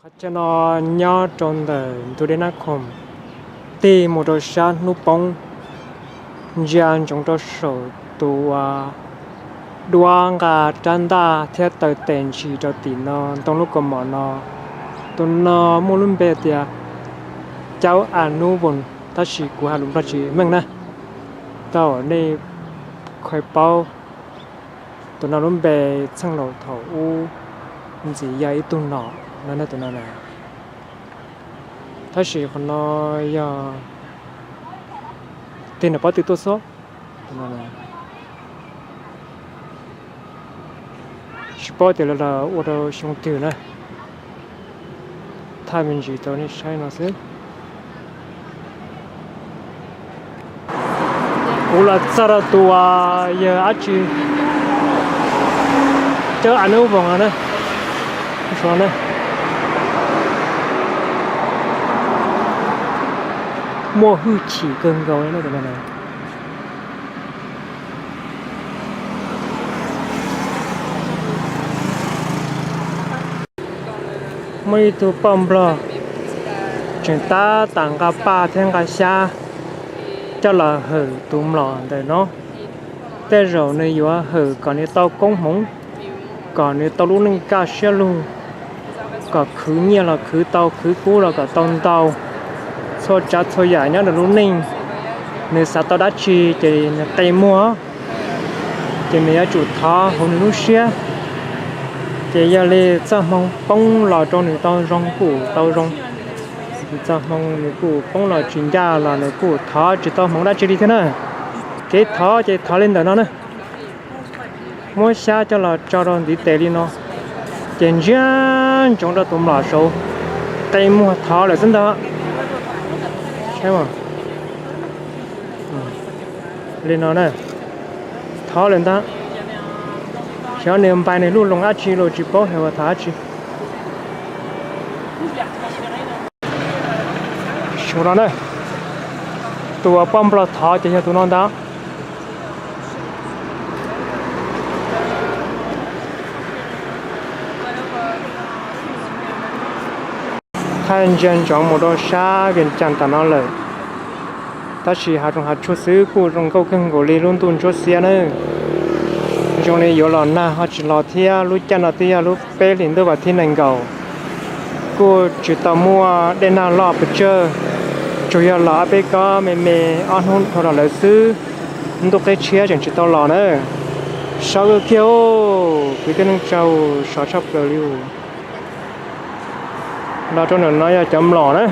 Qhov chaw no nyob rau ntawm ntug dej Nab Khoom, tig mus rau sab hnub poob, ntsia ntsoov rau saum tus uas duab nqa rab ntaj thiab taw tes ntsis rau tim no ntoo lub kaus mom no. Tus no muaj lub npe tias Caub A Nub Voos, tab sis kuv hais lus Nplog tsis meej na. Tau nej khaws paub, tus no lub npe txheej laus thaum ub ntxim yog ib tug nom no na tus no na. Tab sis qhov no yog tig nram pob tw tuaj xwb. Tsis paub tias lawv los ua rau xyoo twg na. Thaij me ntsis rau nej saib no xwb. Kuv los txog rau tus uas yog dab tsi, Caub A Nub Voos no na. Muaj hwj chim kawg nkaus li na. Muaj ib tug poj Nplog tseem tab tom nqa paj thiab nqa xyab coj los hawm tus mlom ntawm no. Tej zaum nws yuav hawm kom nws tau koob hmoov, kom nws tau lub neej kaj siab lug, kom khwv nyiaj los khwv tau, khwv kub los kom tau ntau. Txhua tsav txhua yam nyob nws lub neej, nws xav tau dab tsi ces nws qi muag, ces nws yuav tsum thov hauv nws lub siab. Ces yog li txoj hmoo poob los rau nws tau zoo kuj tau zoo, txoj hmoo nws kuj poob los tsis ncaj los nws kuj thov tsis tau hmoov dab tsi li thiab na. Kev thov ces thov li ntawm no na. Muab xyab coj los tso rau ntiv tes li no, ces ntsia ntsoov rau tus mlom saud, qi muag thov lawm xwb ntag. Li no na, thov lawm ntag. Xyov nws npais nws lub loo dab tsi los tsis paub hais uas thov dab tsi. Saum no na, tus uas poj Nplog thov ces yog tus no ntag. Thaij ntsia ntsoov mus rau sab Vias Cas tom no lawm, tab sis hav zoov hav tsuag xwb kuj zoo nkauj kawg nkaus li lub ntuj ntsuab xiab na. Zoo li yuav los nag ho tsis los thiab, lub caij no twb yog lub peb hlis ntuj vas thib nees nkaum, kuj tsis tau muaj dej nag loj pes tsawg, tsuas yog los ob peb kob me me ob hnub dhau los lawm xwb. Ntuj qeb tshiab tseem tsis tau los na. Sov kawg kiag, kwv tij neej tsa, sov tshaj plaws li. Los rau ntawm no yog cov mlom na.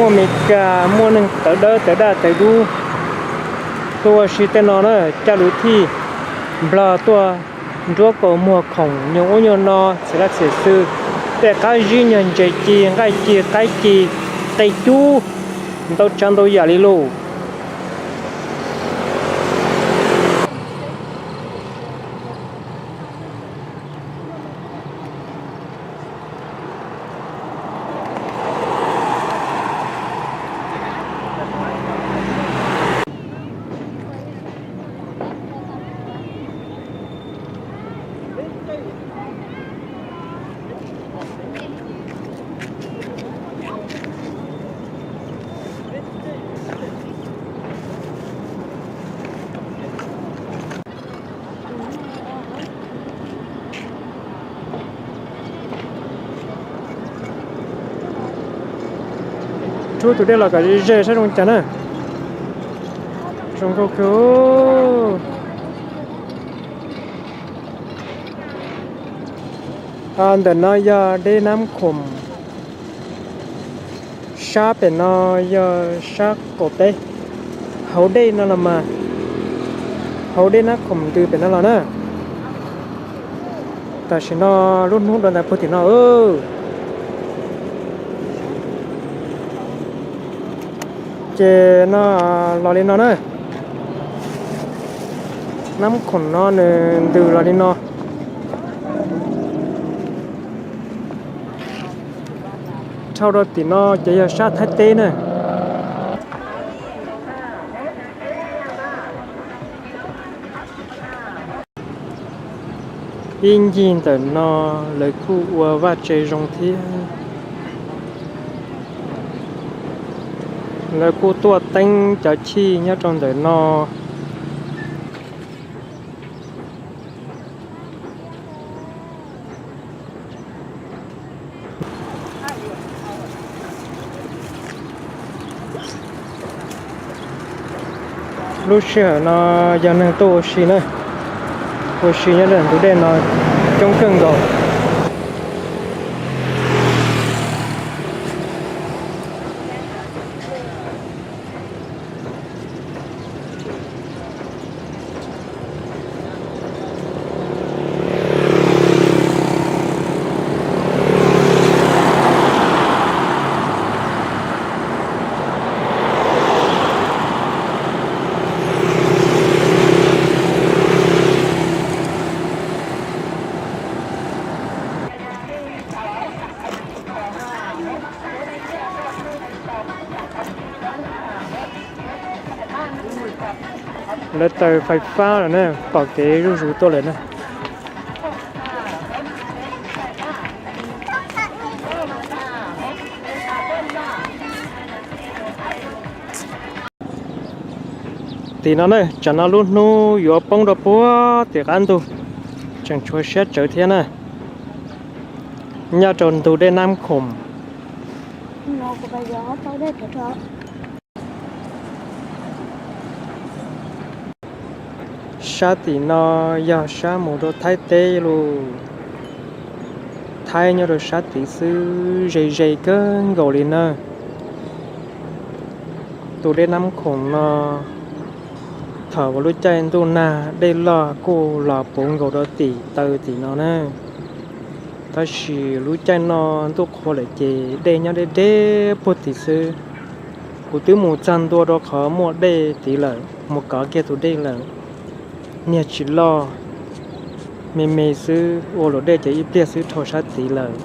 Muaj Mes Kas, muaj neeg tawv dawb tawv daj tawv dub tuaj ua si tej no na, coj lus thij Nplog tuaj nruab kaus muag khoom nyuag ub nyuag no, txhia laj txhia xwm, tej qab zib nyuag ntses ci, nqaij ci, qaib ci, qe cub, ntau tsav ntau yam li lauj. Rub tus dej los kom ze saib zoo cas na. Zoo nkauj kawg. Ntawm no yog dej Nab Khoom, sab pem no yog sab qaum teb. Hauv dej no los mas, hauv dej Nab Khoom ntws pem no los na. Tam sim no lub hnub dua ntawd puag tim no. Ces no los li no na. Nab Khoom no nws ntws los li no. Dhau rau tim no ces yog sab Thaib teb na. Ib ncig ntawm no lawv kuj ua vaj tse zoo thiab. Lawv kuj tuaj teeb cov chij nyob rau ntawm no. Lub sij hawm no yog neeg tuaj ua si na, ua si nyob ntawm ntug dej no coob kawg nkaus. Lawv taws fais fab lawm na, pom kev zuj zus tuaj lawm na. Tim no na, tsam no lub hnub yuav poob rau puag tim qab ntug, tseem tshuav siab tsawv thiab na. Nyob rau ntug dej Nab Khoom. Sab tim no yog sab mus rau Thaib teb lauj. Thaib nyob rau sab tid xwb, ze ze kawg nkaus li na. Tus dej Nab Khoom no, thaum uas lub caij ntuj nag dej loj kuj los puv nkaus rau tim taw tim no na. Tab sis lub caij no ntuj qhua lawm ces dej nyob deb deb puag tim xwb. Kuv twb mus txog ntua rau qhov muaj dej tid lawm, mus kov kiag tus dej lawm, niag tsis loj, me me xwb, ua luam dej ces ib pliag xwb dhau sab tid lawm.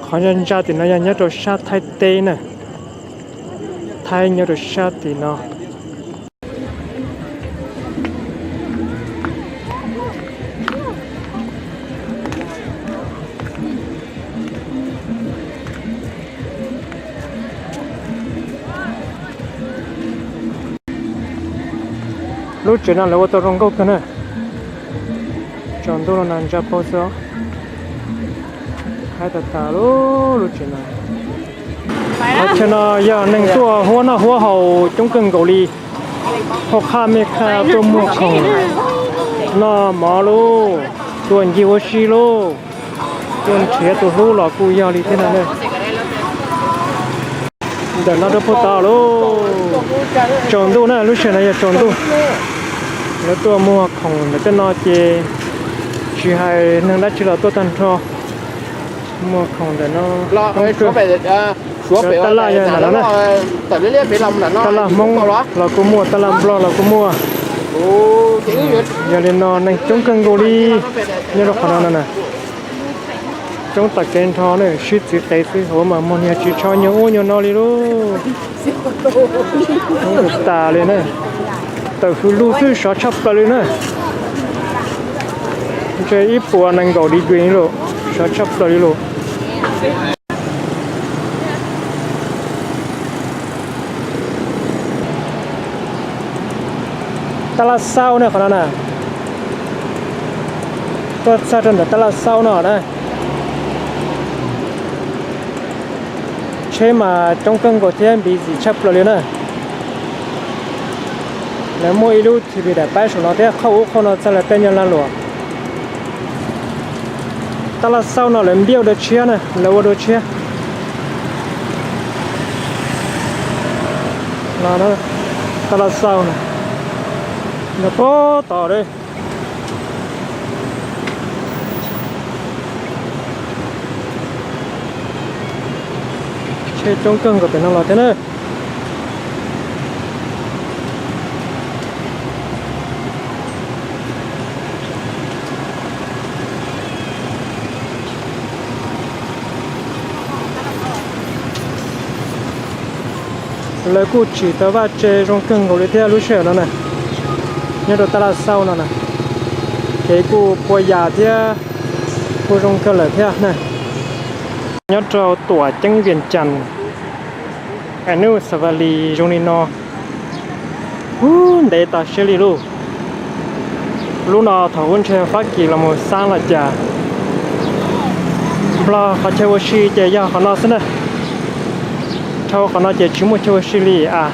Qhov ntsa ntsa tim no yog nyob rau sab Thaib teb na. Thaib nyob rau sab tim no. Lub tsev no lawv ua tau zoo nkauj kawg na. Tsaus ntuj no ntsa paug xwb. Haib tas tas lub tsev no. Qhov chaw no yog neeg tuaj huab noj huab haus coob kawg nkaus li. Hauv qhaj mej qhaj tuaj muag khoom, noj mov lauj, tuaj ncig ua si lauj, tuaj nrhiav tus hlub los kuj yog li thiab no na. Ntawm no rau puag tod lauj. Tsaus ntuj na, lub sij hawm no yog tsaus ntuj. Lawv tuaj muag khoom ntawm tej no ces tsis hais neeg dab tsi los tuaj tag nrho. Muag khoom ntawm no. Tab laj yog ntawm no na. Tab laj Hmoob los kuj muaj, tab laj Nplog los kuj muaj. Yog li no neeg coob kawg nkaus li nyob rau qhov no no na. Coob tas kev nrho na, sib txiv qev xwb, hauv mas muag niag tsis tsho nyuag ub nyuag no li lauj. Coob tas li na. Tawm hws lug xwb sov tshaj plaws li na. Ntshe ib puas nees nkaum degree lauj, sov tshaj plaws li lauj. Tab laj Xauj na qhov no na. Tuaj txog rau ntawm tab laj Xauj no na. Tsheb mas coob kawg nkaus thiab busy tshaj plaws li na. Lawv muaj ib lub TV daim paib saum no thiab qhov ub qhov no txog lawv tej nyuag lag luam. Tab laj xauj no lawv npiaj ua dua tshiab na, lawv ua dua tshiab. No, tab laj xauj no, nyob puag tod. Tsheb coob kawg nkaus pem no los thiab na. Lawv kuj tsim tau vaj tse zoo kawg nkaus li thiab lub sij hawm no na. Nyob rau tab laj xauj no na, kev kuj puas yam thiab kuj zoo kawg lawm thiab na. Nyob rau tuam ceeb Vias Cas, Anus Xas Vas Lis zoo li no. Ub, ntev tas siab li lauj. Lub no thaum ub ntshe Fab Kis los mus xab los cas. Nplog qhov chaw ua si ces yog qhov no xwb na. Dhau qhov no ces tsis muaj chaw ua si li a,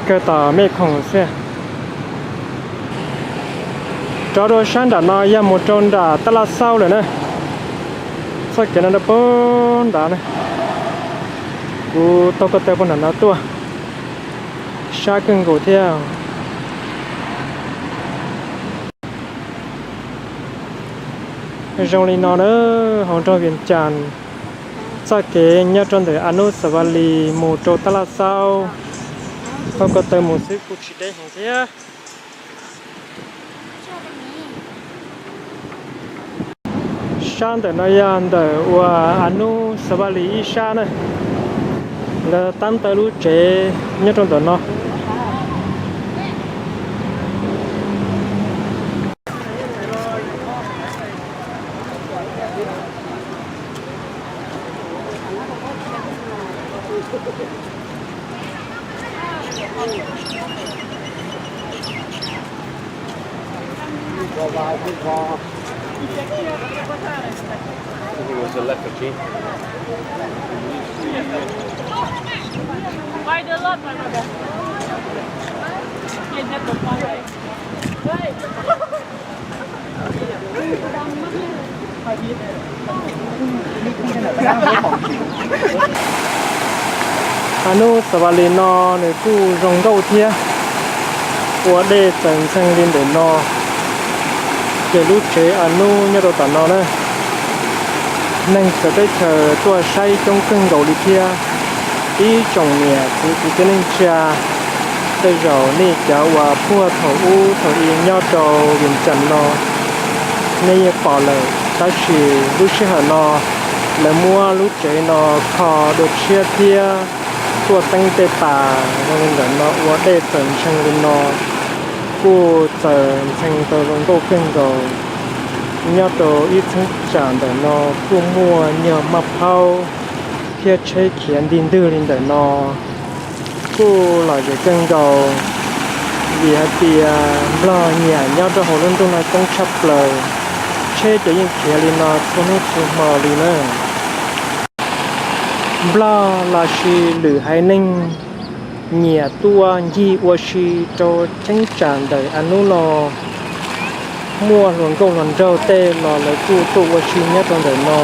kawg tom Mej Khoom xwb. Rov rau sab nram no yog mus rau nram tab laj xauj lawm na. Txoj kev no rau puag nrad na. Kuv taug ko taw puag nram no tuaj, sab kawg nkaus thiab. Zoo li no na, hauv nroog Vias Cas, txoj kev nyob rau ntawm Anus Xas Vas Lis mus rau tab laj xauj, taug ko taw mus xwb kuj tsis deb heev thiab. Sab ntawm no yog ntawm uas Anus Xas Vas Lis ib sab na. Lawv tab ntawm lub tsev nyob rau ntawm no. Anus Xas Vas Lis no nws kuj zoo nkauj thiab, ua dej txawm ntxhee li ntawm no. Ces lub tsev Anus nyob rau tom no na. Neeg txawv teb chaws tuaj saib coob kawg nkaus li thiab. Ib tsoom niam txiv kwv tij neej tsa, tej zaum nej cov uas puag thaum ub thaum i nyob rau Vias Cas no, nej yeej pom lawm, tab sis lub sij hawm no lawv muab lub tsev no kho dua tshiab thiab tuaj teeb tej pas zoo li ntawm no ua dej txawm ntshee li no, kuj txawm ntxhee tau zoo nkauj kawg nkaus. Nyob rau ib txheeb tsam ntawm no kuj muaj nyuag maj phaub thiab tsheb khiav nti ntwg li ntawm no, kuj lom zem kawg nkaus, vim hais tias Nplog nyiam nyob rau hauv lub ntuj no coob tshaj plaws, tsheb ces yeej khiav li no txhua hnub txhua hmo li na. Nplog los sis lwm haiv neeg nyiam tuaj ncig ua si rau cheeb tsam ntawm Anus no. Muaj hluas nkauj hluas nraug tej los lawv kuj tuaj ua si nyob rau ntawm no.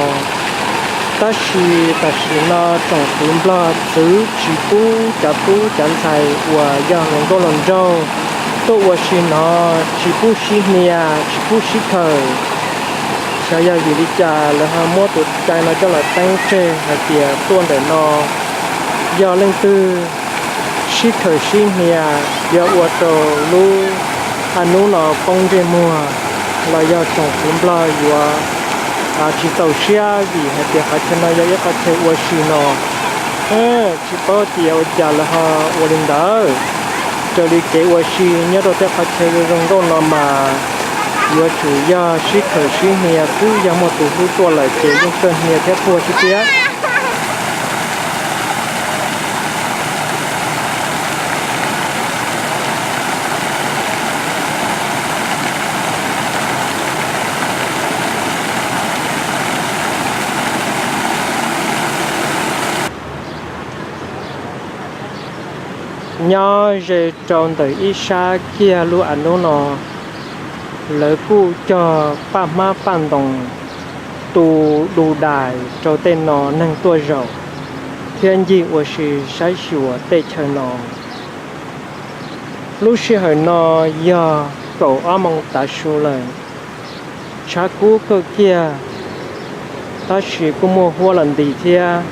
Tab sis tam sim no tsoom fwv Nplog txwv tsis pub cov tub cov ntxhais uas yog hluas nkauj hluas nraug tuaj ua si no, tsis pub sib hnia, tsis pub sib khawm. Xyov yog vim li cas lawv ho muab tus cai no coj los teeb tseg hais tias tuaj ntawm no yog leej twg sib khawm sib hnia yuav ua rau lub Anus no poob ntsej muag, los yog tsoom fwv Nplog yuav tsis txaus siab vim hais tias qhov chaw no yog ib qhov chaw ua si no. Tsis paub tias ua cas lawv ho ua li ntawd. Raws li kev ua si nyob rau tej qhov chaw zoo zoo nkauj no mas yuav tsum yog sib khawm sib hnia xwb, yog muaj tus hlub tuaj lawm ces yeej kawg hnia thiab puag xwb thiab. Nyob ze rau ntawm ib sab kiag lub av hnub no, lawv kuj cog paj hmab paj ntoos tu du dais rau tej no neeg tuaj zaum thiab ncig ua si saib xyuas teb chaws no. Lub sij hawm no yog kaum ob moos tav su lawm, tshav kub kawg kiag, tab sis kuj muaj huab los nti thiab,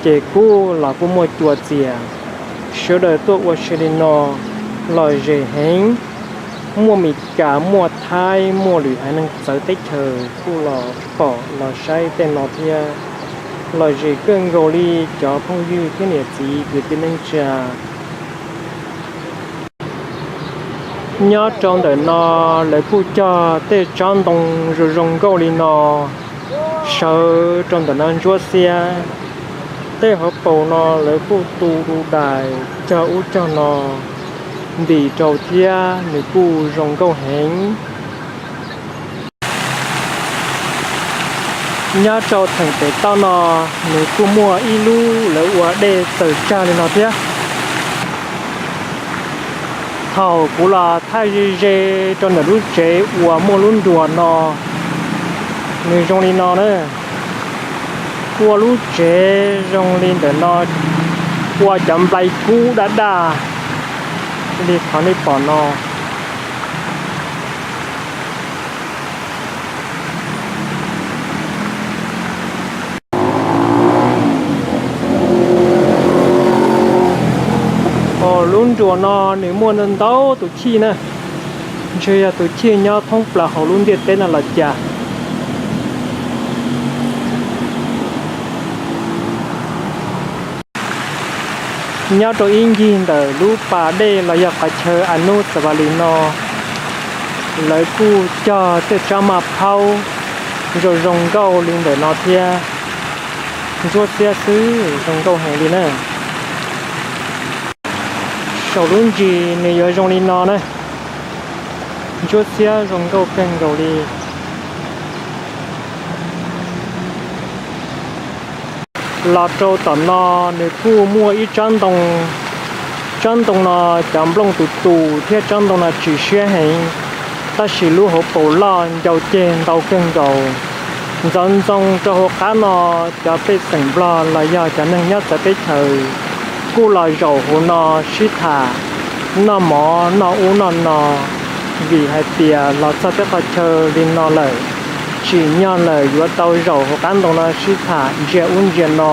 ces kub los kuj muaj cua txias. Sawv daws tuaj ua si li no lom zem heev, muaj Mes Kas, muaj Thaib, muaj lwm haiv neeg txawv teb chaws kuj los pom los saib tej no thiab. Lom zem kawg nkaus li cov phooj ywg thiab niam txiv kwv tij neej tsa. Nyob rau ntawm no lawv kuj cog tej tsob ntoo zoo zoo nkauj li no sawv rau ntawm no ntsuab xiab. Tej hauv paus no lawv kuj tu du dais cog ub cog no ntim rau thiab nws kuj zoo nkauj heev. Nyob rau theem pem toj no nws kuj muaj ib lub lawv ua dej txawm tsag li no thiab. Thaum kuv los thaij ze ze rau ntawm lub tsev uas muaj lub nruas no, nws zoo li no na. Ua lub tsev zoo li ntawm no, ua cov nplai kub daj daj li qhov nej pom no. Lub nruas no nws muaj ntau tus chij na, ntshe yog tus chij nyob thoob plaws hauv lub ntiaj teb no los cas. Nyob rau ib ncig ntawm lub pas dej los yog qhov chaw a nub xas vas lis no, lawv kuj cog tej tsob maj phaub zoo zoo nkauj li ntawm no thiab. Ntsuab xiab xwb zoo nkauj heev li na. Saum lub ntsis nws yuav zoo li no na. Ntsuab xiab zoo nkauj kawg nkaus li. Los rau tom no nws kuj muaj ib tsob ntoo. Tsob ntoo no cov nplooj tus tus thiab tsob ntoo no tsis siab heev, tab sis lub hauv paus loj ncau ceg ntau kawg nkaus. Ntxoov ntxoo rau hauv qab no, cov pej xeem Nplog los yog cov neeg nyob txawv teb chaws kuj los zaum hauv no sib tham, noj mov noj ub noj no, vim hais tias los txog tej qhov chaw li no lawm, tsim nyog lawm yuav tau zaum hauv qab ntoo no sib tham ntsia ub ntsia no,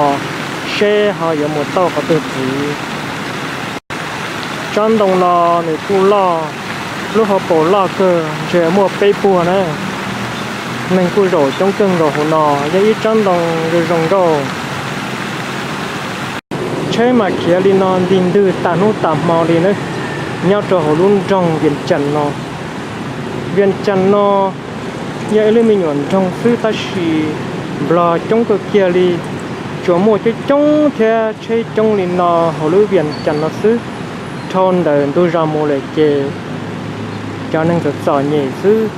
seb ho yuav mus tau qhov twg ntxiv. Tsob ntoo no nws kuj loj, lub hauv paus loj kawg ntshe muaj peb puag na. Neeg kuj zaum coob kawg nkaus hauv no, yog ib tsob ntoo zoo zoo nkauj. Tsheb mas khiav li no nti ntwg tas hnub tas hmo li na, nyob rau hauv lub nroog Vias Cas no. Vias Cas no yog ib lub me nyuam nroog xwb tab sis Nplog coob kawg kiag li, tsuas muaj coob coob thiab tsheb coob li no hauv lub Vias Cas no xwb. Dhau ntawm ntug zos mus lawm ces cov neeg txom txom nyem xwb.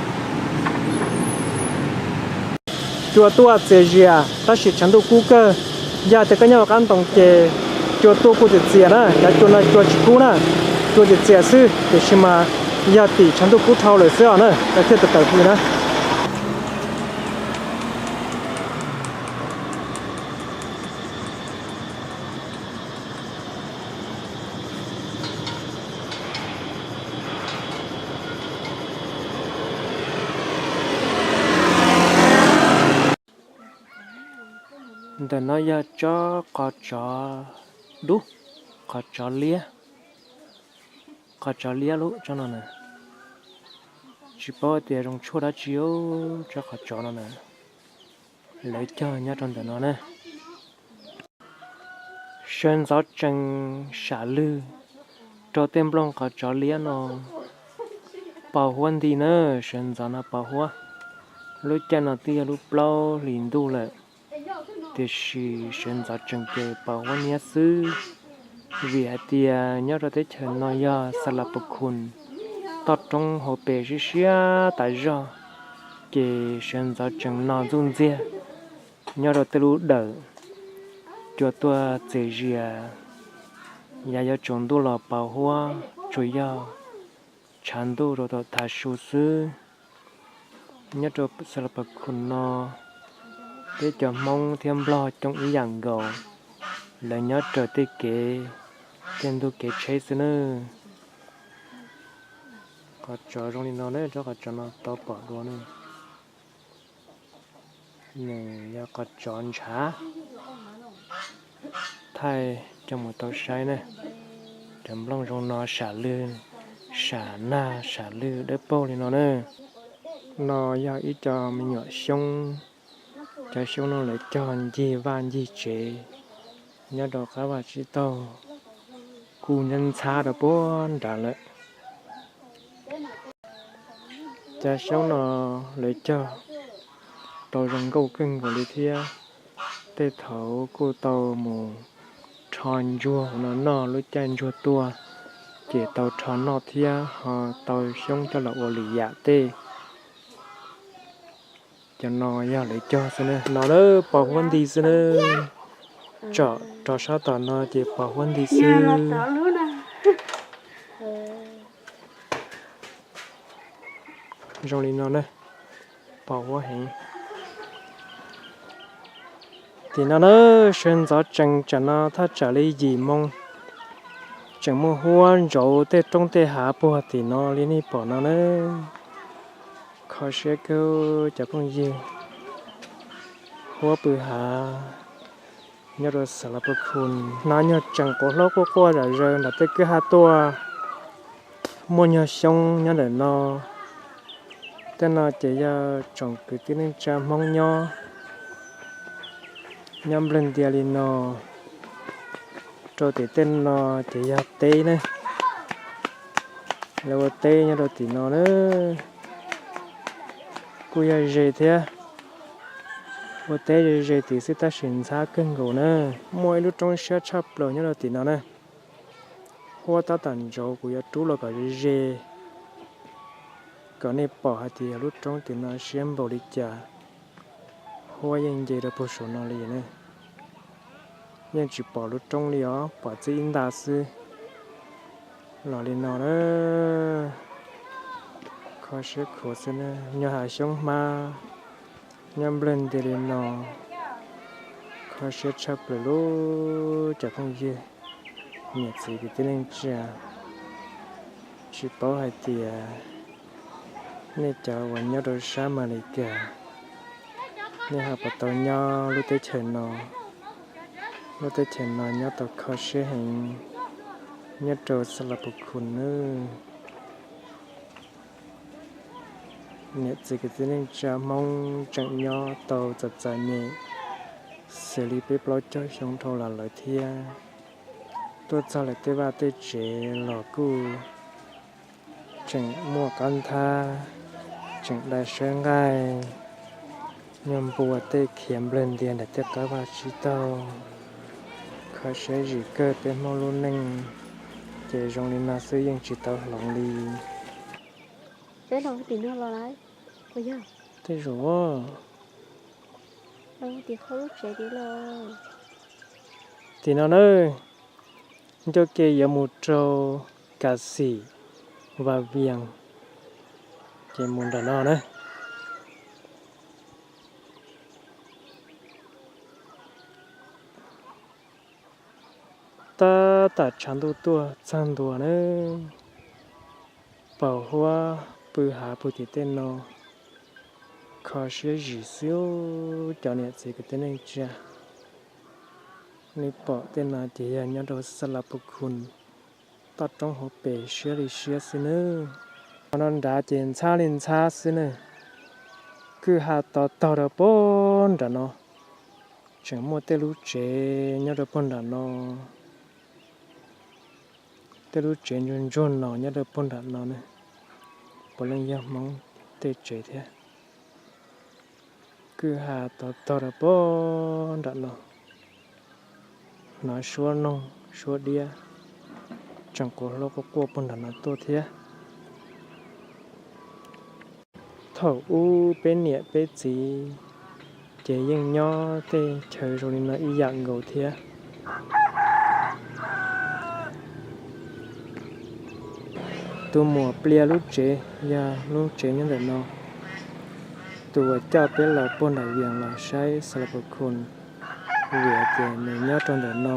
Cua tuaj txias zias tab sis tshav ntuj kub kawg. Yog tias koj nyob hauv qab ntoo ces cua tuaj kuj txias txias na, cov cua no cua tsis kub na, cua txias txias xwb, tiam sis mas yog tim tshav ntuj kub dhau lawm xwb os na, thiaj tawm tawm hli na. Ntawm no yog tsob qos tsov dub, qos tsov liab, qos tsov liab lub tsob no na. Tsis paub tias zoo tshuaj dab tsi, tsob qos tsov no na. Lawv cog nyob rau ntawm no na. Sawv ntxov tsees sam lwg rau tej nplooj qos tsov liab no. Pos huab nti na, sawv ntxov no pos huab. Lub caij no twb yog lub plaub hlis ntuj lawm, tiam sis sawv ntxov tsees ces pos huab niab xwb. Vim hais tias nyob rau teb chaws no yog Xas Las Pus Khus, toj roob hauv pes siab siab tas zog, ces sawv ntxov tsees no ntxuj ntxiag nyob rau tej lub dawm, cua tuaj txias zias. Yav yuav tsaus ntuj los pos huab tsuas yog tshav ntuj rau tom Thav Su xwb. Nyob rau Xas Las Pas Khus no, peb cov Hmoob thiab Nplog coob ib yam nkaus, lawv nyob raws tej kev, tej ntug kev tsheb xwb nawb. Qhov tsov zoo li no na, rau qhov tsov no tau pom dua na. Nws yog qhov tsov ntshav. Thaij coj mus tau saib na. Cov nplooj zoo no sam lwj, sam nag sam lwj dawb paug li no na. No yog ib co me nyuam xyoob. Cov xyoob no lawv cog ncig vaj ncig tsev nyob rau qab vaj tsib taug, kuj ntxhab ntxhab rau puag nrad lawm. Cov xyoob no lawv cog tau zoo nkauj kawg nkaus li thiab. Tej thaum kuj tau mus rho ntsuag no noj, lub caij ntsuag tuaj ces tau rho noj thiab ho tau xyoob coj los ua lwm yam tej. Cov no yog lawv cog xwb na, no na pos huab nti xwb na. Tsom rau sab tom no ces pos huab nti xwb. Zoo li no na, pos huab heev. Tim no na, sawv ntxov tsees tsam no thaj tsam li yim moo, tseem muaj huab ntsauv tej roob tej hav puag tim no li nej pom no na. Kho siab kawg cov phooj ywg, huab pw hav nyob rau Xas Las Pas Khus no nyuag tseem quav hlob quaj quaj zom zaws nram tej kwj ha tuaj. Muaj nyuag xyoob nyob ntawm no. Tej no ces yog tsoom kwv tij neej tsa Hmoob nyob, nyob nplawg ntias li no. Rau tim tej no ces yog teb ne. Lawv ua teb nyob rau tim no na. Kuj yog ze thiab, ua teb ze ze tim xwb tab sis ntxhab kawg nkaus na. Muaj ib lub roob siab tshaj plaws nyob rau tim no na. Huab tab tom ntsauv, kuv yuav rub los kom ze ze, kom nej pom hais tias yog lub roob tim no siab npaum li cas. Huab yeej nce rau puag saum no li ne. Yeej tsis pom lub roob li os, pom txij ib nta xwb. Los li no na, kho siab khuav xwb na, nyob hav xyoob hmab, nyob nplawg ntias li no, kho siab tshaj plaws lub cov phooj ywg, niam txiv kwv tij neej tsa. Tsis paub hais tias nej cov uas nyob rau sab Mes Lis Kas, nej ho puas tau nyob lub teb chaws no. Lub teb chaws no nyob tau kho siab heev, nyob rau Xas Las Pas Khus nawb. Niam txiv kwv tij neej tsa Hmoob tseem nyob tau txom txom nyem xws li peb plaub caug xyoo dhau los lawm thiab. Tuaj txog lawm tej vaj tej tsev los kuj tseem muaj qab nthab, tseem dai sawb nqaij, nyuag npua tej khiav nplawg ntias ntawm tej qab vaj tsib taug. Kho siab zim kawg peb Hmoob lub neej, ces zoo li no xwb yeej tsis tau hloov li. Peb los tim no los lawm, puas yog? Tej zaum los tim qhov lub tsev tid los. Tim no na, ncauj ke yuav mus rau Kas Xim, Vas Vias, ces mus nram no na. Tab tom tshav ntuj tuaj txog ntua na, pos huab pw hav puag tim tej no, kho siab zim xwb cov niam txiv kwv tij neej tsa. Nej pom tej no ces yog nyob rau Xas Las Pas Khus toj roob hauv pes siab li siab xwb nawb. Qhov no nrad ces ntxhab li ntxhab xwb na, kwj ha to taug rau puag nram no, tseem muaj tej lub tsev nyob rau puag nram no. Tej lub tsev ntsuag ntsuag no nyob rau puag nram no ne, puav leej yog Hmoob tej tsev thiab. Kwj ha to taug rau puag nram no, hnov suab noog suab diab tseem quav hlob quaj quaj puag nram no tuaj thiab. Thaum ub peb niam peb txiv ces yeej nyob tej chaw zoo li no ib yam nkaus thiab. Tus muam pliag lub tsev yog lub tsev nyob ntawm no. Tus uas coj peb los puag nram Vias los saib Xalavpus Khus, vim tias nws nyob rau ntawm no,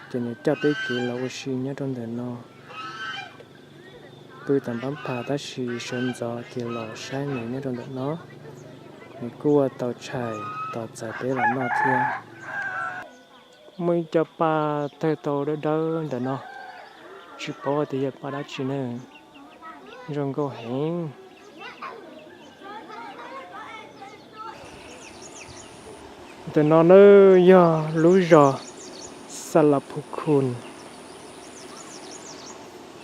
ces nws coj peb kev los ua si nyob rau ntawm no. Pw tom npab phas tab sis sawv ntxov ces los saib nws nyob rau ntawm no. Nws kuj ua tau tshais tos txais peb los noj thiab. Muaj ib co paj tawg tau dawb dawb ntawm no, tsis paub tias yog paj dab tsi ne, zoo nkauj heev. Ntawm no na yog lub zos Xalavpus Khus.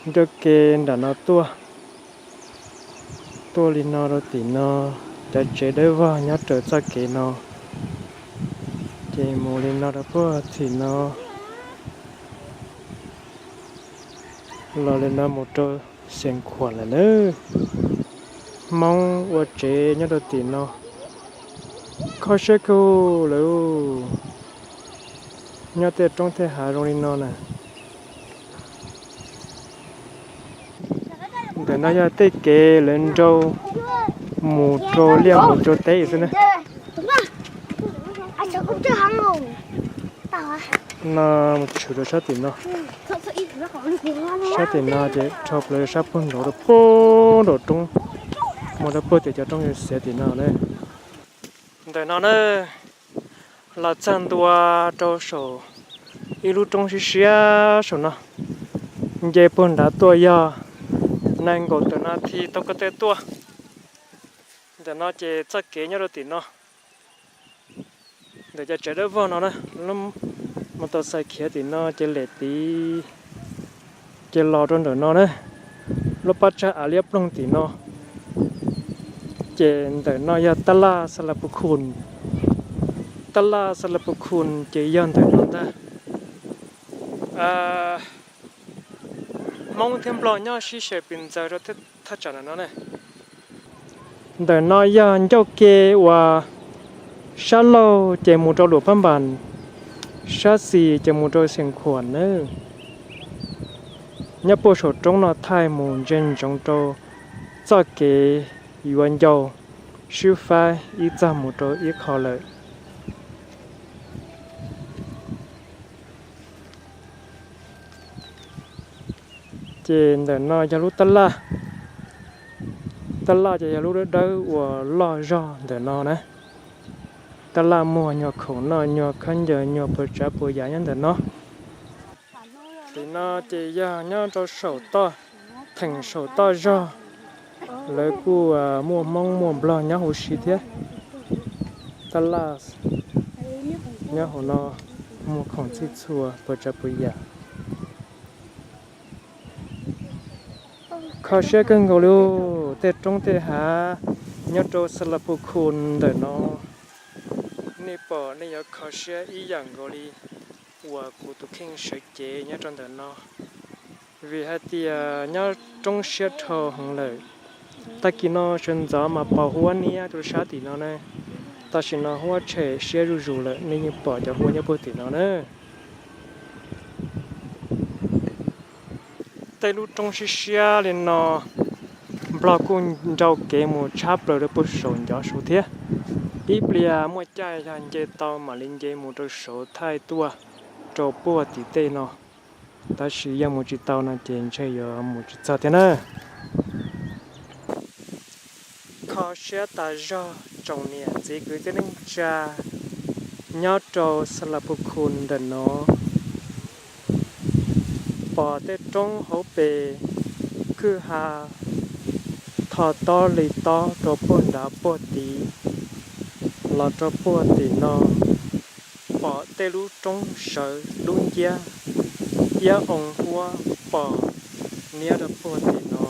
Ncauj ke nram no tuaj, tuaj li no rau tim no, cov tsev dawb vog nyob raws txoj kev no, ces mus li no rau puag tim no, los li no mus rau Xeev Khuam lawm na. Hmoob ua tsev nyob rau tim no, kho siab kawg lawm. Nyob tej roob tej hav zoo li no na. Ntawm no yog tej kev lawv nrau mus rau liaj mus rau teb xwb na. No mus tshwm rau sab tim no. Sab tim no ces rho plaws sab puag nraud rau puag nraum roob, mus rau puag tim cov roob xiav tim no na. Ntawm no na, los txog ntua rau saum ib lub roob siab siab saum no, nce puag nrad tuaj yog nees nkaum tawm nas this tau ko taw tuaj. Ntawm no ces txoj kev nyob rau tim no, ntawm cov tsev dawb vog no na, mus tau xais khiav tim no ces lem tid ces los rau ntawm no na, lub pab tsag av liab ploog tim no. Ces ntawm no yog tab laj Xalavpus Khus. Tab laj Xalavpus Khus ces yog ntawm no ntag. Hmoob thiab Nplog nyob sib xyaw pes ntxaws rau thaj tsam ntawm no na. Ntawm no yog ncauj ke uas sab laug ces mus rau Luam Phab Npas, sab xis ces mus rau Xeev Khuam na. Nyob puag saum roob no thaij mus ntsia ntsoov rau txoj kev yuav ncau sib faib ib txog mus rau ib qho lawm. Ces ntawm no yog lub tab laj. Tab laj ces yog lub dawb dawb uas loj zog ntawm no na. Tab laj muag nyuag khoom noj nyuag khaub ncaws nyuag puas tsav puas yam nyob ntawm no. Tim no ces yog nyob rau saum toj, theem saum toj zog, lawv kuj muaj Hmoob muaj Nplog nyob huv si thiab. Tab laj nyob hauv no muag khoom txhij txhua puas tsav puas yam. Kho siab kawg nkaus li, tej roob tej hav nyob rau Xalavpus Khus ntawm no, nej pom nej yuav kho siab ib yam nkaus li uas kuv tus kheej sawv cev nyob rau ntawm no, vim hais tias nyob roob siab dhau heev lawm. Tag kis no sawv ntxov mas pos huab niab rau sab tim no na, tam sim no huab tshem siab zuj zus lawm, nej yeej pom cov huab nyob puag tim no na. Tej lub roob siab siab li no, Nplog kuj nrau kev mus tshab plaws rau puag saum ncov saud thiab. Ib pliag muaj caij yog nce tau mam li nce mus rau saud thaij tuaj rau puag tim tej no, tab sis yog mus tsis tau no ces ntshe yuav mus tsis txog thiab na. Kho siab tas zog tsoom niam txiv kwv tij neej tsa nyob rau Xalavpus Khus ntawm no, pom tej roob hauv pes kwj ha tho tob li tob rau puag nrad puag tid, los rau puag tim no, pom tej lub roob sawv dub nciab, iab oo huab pos niab rau puag tim no.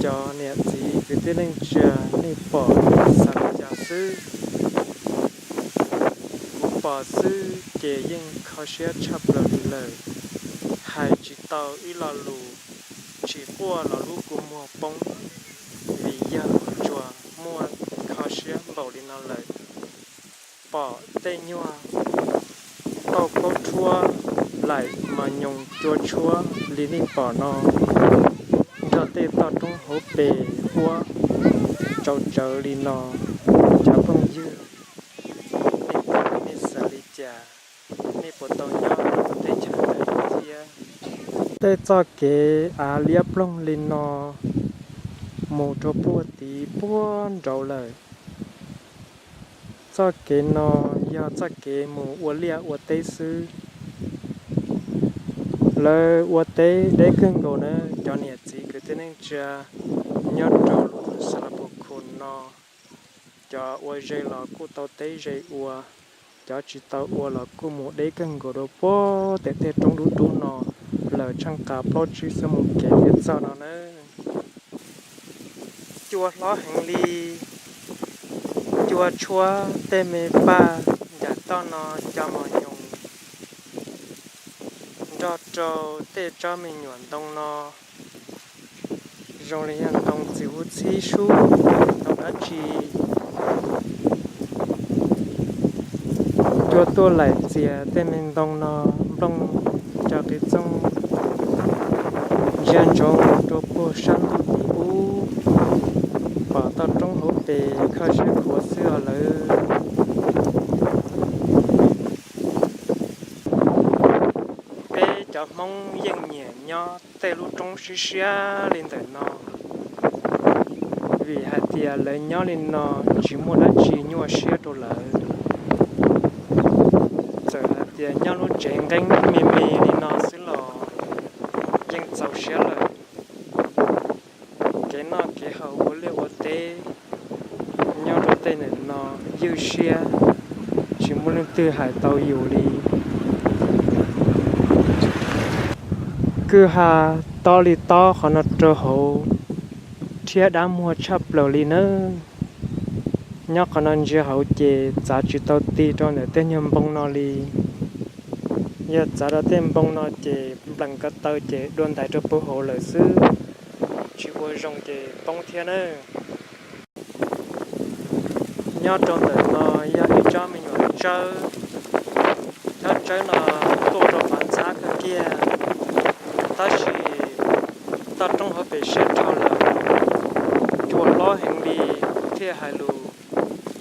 Cov niam txiv kwv tij neej tsa, nej pom xav li cas xwb? Kuv pom xwb ces yeej kho siab tshaj plaws li lawm. Hais tsis tau ib lo lus, tsis quaj los lub kua muag poob, vim yog tsuas muaj kho siab npaum li no lawm. Pom tej nyuag tauj kaub rhuab laim mos nyoos cua tshuab li nej pom no, nrog tej toj roob hauv pes huab tsau tsawv li no. Cov phooj ywg, nej pom nej xav li cas? Nej puas tau nyob rau teb chaws ntawd thiab? Tej txoj kev av liab ploog li no mus rau puag tid puag nraud lawm. Txoj kev no yog txoj kev mus ua liaj ua teb xwb. Lawv ua teb deb kawg nkaus na. Cov niam txiv kwv tij neej tsa nyob rau lub Xalavos Khus no, cov ua ze los kuj tau teb ze ua, cov tsis tau ua los kuj mus deb kawg nkaus rau puag tim tej roob dub dub no lawm, tsheej qas plaub tsib xuab moos kev thiaj txog no na. Cua hlob heev li, cua tshuab tej me paj nram toj no, cov mos nyoos nrog rau tej tsob me nyuam ntoo no zoo li yog ntoo txiv huv txhib sub, ntoo dab tsi. Cua tuaj laim txias tej me ntoo no, nplooj cov qis txooj ntsia ntsoov rau puag sab ntug tid ub, pom toj roob hauv pes kho siab khuav xwb os lawv. Peb cov Hmoob yeej nyiam nyob tej lub roob siab siab li ntawm no, vim hais tias lawv nyob li no tsis muaj dab tsi nyuaj siab rau lawv. Txawm hais tias nyob lub tsev nqeeb me me li no xwb los yeej txaus siab lawm. Kev noj kev haus ua liaj ua teb nyob rau tej ntawm no ywj siab, tsis muaj leej twg hais tau yus li. Kwj ha tob li tob qhov no rau hauv, rhiab dab muag tshaj plaws li nawb. Nyob qhov no ntsia hauv ces txav tsis tau tig rau ntawm tej nyuag npoo no li. Yog txav rau tej npoo no ces nplees ko taw ces dua ntais rau puag hauv lawm xwb, tsis ua zoo ces poob thiab nawb. Nyob rau ntawm no yog ib tsob me nyuam tsawb, tsob tsawb no tuaj rau qhov ntxhab kawg kiag, tab sis toj roob hauv pes siab dhau lawm, cua hlob heev li, kuv thiaj hais lus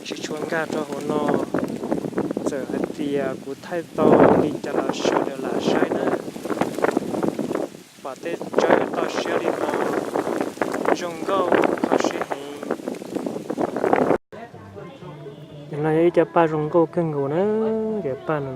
tsis tshua nkag rau hauv no. Txawm hais tias kuv thaij tau li cas los sawv daws lam saib nawb. Pom tej tsawb toj siab li no, zoo nkauj kho siab heev. No yog ib co paj zoo nkauj kawg nkaus na, cov paj no.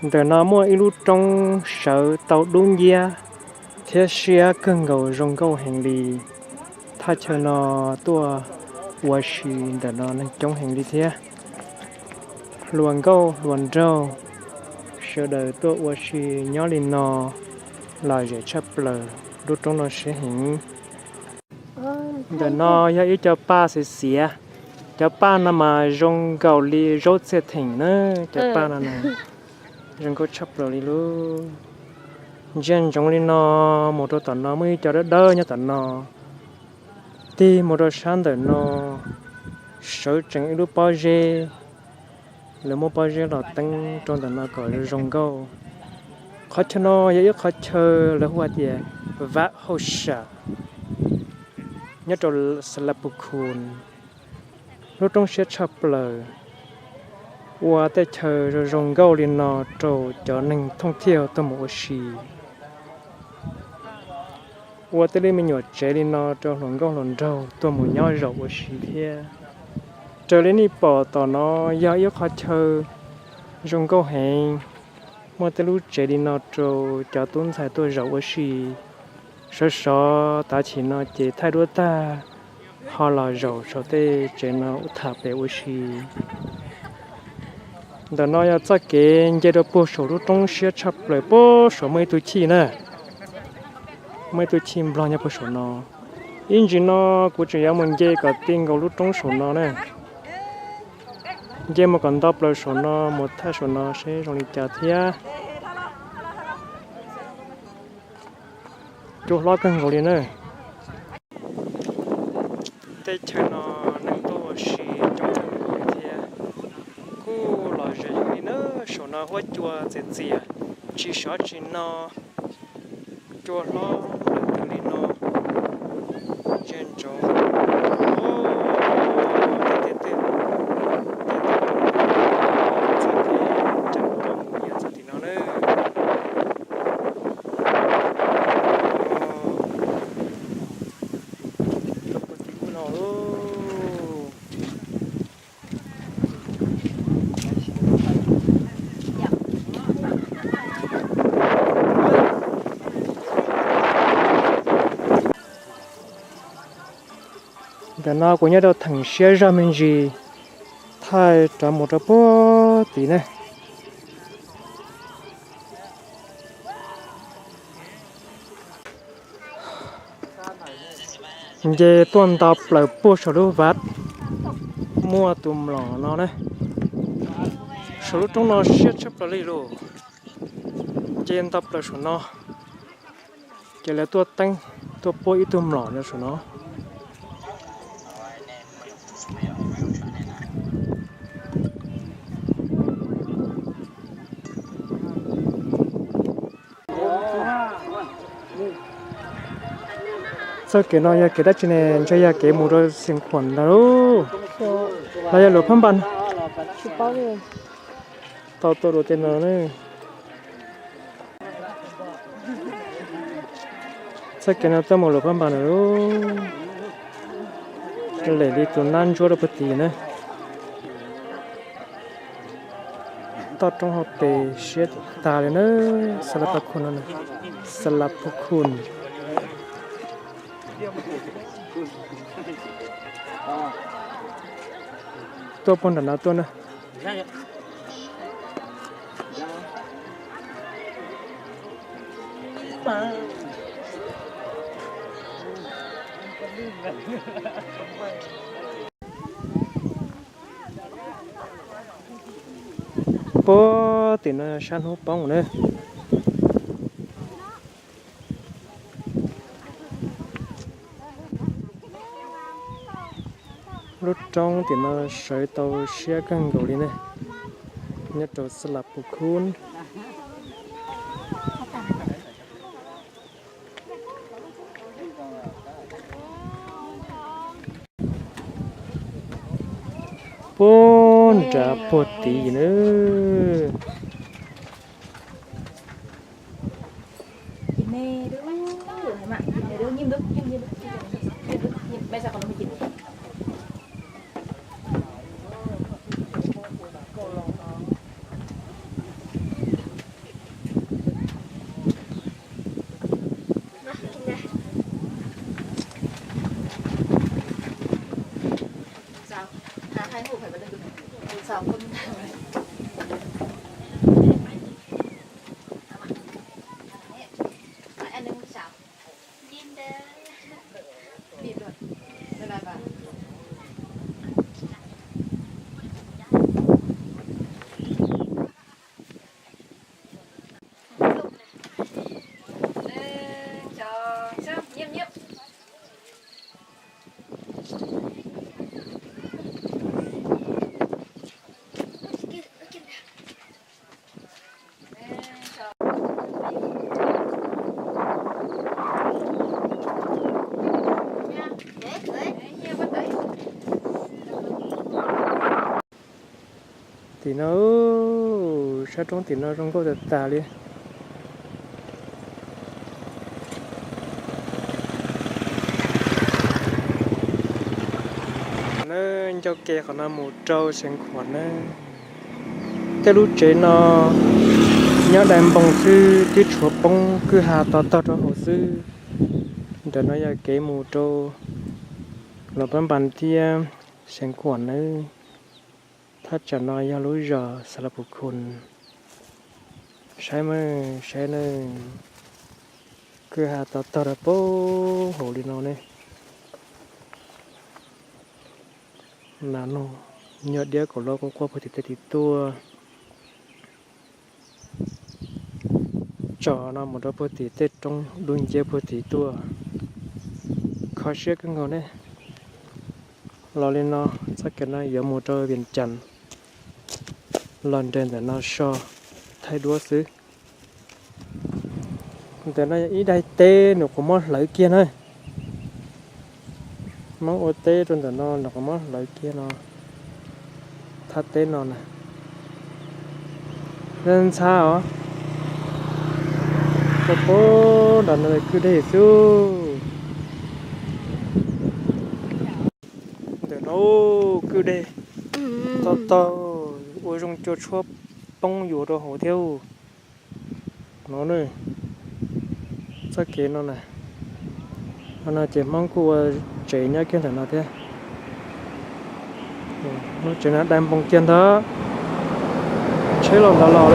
Ntawm no muaj ib lub roob sawv tau dub nciab thiab siab kawg nkaus zoo nkauj heev li. Thaj chaw no tuaj ua si ntawm no neeg coob heev li thiab. Hluas nkauj hluas nraug sawv daws tuaj ua si nyob li no lom zem tshaj plaws, lub roob no siab heev. Ntawm no yog ib co paj xiav xiav, cov paj no mas zoo nkaus li zaub txhiaj theem na, cov paj no zoo nkauj tshaj plaws li lub. Ntsia ntsoov li no mus rau tom no muaj ib co dawb dawb nyob tom no, tig mus rau sab ntawm no sawv tsees ib lub pob zeb. Lawv muab pob zeb los teeb rau ntawm no kom zoo nkauj. Qhov chaw no yog ib qhov chaw lawv hu hais tias Vam Hauj Sam, nyob rau Xalapus Khus. Lub roob siab tshaj plaws, ua tej chaw zoo zoo nkauj li no rau cov neeg thooj thiaj tuaj mus ua si. Ua tej lub me nyuam tsev li no rau hluas nkauj hluas nraug tuaj mus nyob zaum ua si thiab. Raws li nej pom tom no yog ib qhov chaw zoo nkauj heev, muaj tej lub tsev li no rau cov tub ntxhais tuaj zaum ua si. Sov sov tav chim no ces thaij duab tag ho los zaum saum tej tsev no tham pem ua si. Ntawm no yog txoj kev nce rau puag saum lub roob siab tshaj plaws, puag saum muaj ib tug chij na, muaj ib tug chij nplog nyob puag saum no. Ib ntsis no kuv tseem yuav mus nce kom ti nkaus lub roob saum no na. Nce mus kom nto plaws saum no mus thaij saum no seb zoo li cas thiab. Cua hlob kawg nkaus li na. Teb chaws no neeg tuaj ua si coob kawg nkaus li thiab. Kuj los ze li na, saum no huab cua txias txias, tsis sov tsis no. Cua hlob lawm twg li no, ze ntsoov. Tej tej tej, txog tim, txog tim no na. Rau puag tim ub no lauj. Ntawm no kuv nyob rau theem siab zog me ntsis, thaij rov mus rau puag tim na. Nce tuaj nto plaws puag saum lub vaj muaj tus mlom no na. Saum lub roob no siab tshaj plaws li lauj. Nce nto plaws saum no, ces lawv tuaj teeb, tuaj puab ib tug mlom no saum no. Txoj kev no yog kev dab tsi ne? Ntshe yog kev mus rau Xeev Khuam ntag lauj. Los yog Luam Phab Npas? Tau tuaj dua tej no na. Txoj kev no tuaj mus Luam Phab Npas na lauj. Lem li tus nab ntsuab rau puag tim na. Toj roob hauv pes siab tag li na. Xas Las Phas Khun no, Xas Las Phas Khun. Tuaj puag nram no tuaj na. Puag tim no sab hnub poob na. Lub roob tim no sawv tau siab kawg nkaus li ne, nyob rau Xas Las Phas Khun. Puag nrad puag tid na. Tim no, sab roob tim no zoo nkauj tag tag li. Ncauj ke qhov no mus rau Xeev Khuam na. Tej lub tsev no nyob dai npoo xwb twb tshuav poob kwj ha to tog rau hauv xwb. Ntawm no yog kev mus rau Luam Phab Npas thiab Xeev Khuam nawb. Thaj tsam no yog lub zos Xas Las Phas Khun. Saib mas, saib na, kwj ha to tog rau puag hauv li no ne. Nas noog Nyuag diab kaum loj quaj quaj puag tim tej tim tuaj. Tsom no mus rau puag tim tej roob dub nciab puag tim tuaj. Kho siab kawg nkaus ne. Los li no, txoj kev no yuav mus rau Vias Cas, los nres ntawm no so, thaij duab xwb. Ntawm no yog ib daim teb nws qhuav muab hlawv kiag na. Hmoob ua teb rau ntawm no nws qhuav muab hlawv kiag no. Thaj teb no na, ntxhab os. Rau puag nram no kwj deg xwb. Ntawm no kwj deg, tau tau ua zoo cua tshuab poob yuav rau hauv thiab. No, txoj kev no na, no ces Hmoob kuj ua tsev nyob kiag ntawm no thiab. Lub tsev no dai npoo kiag ntag. Tsheb los los los,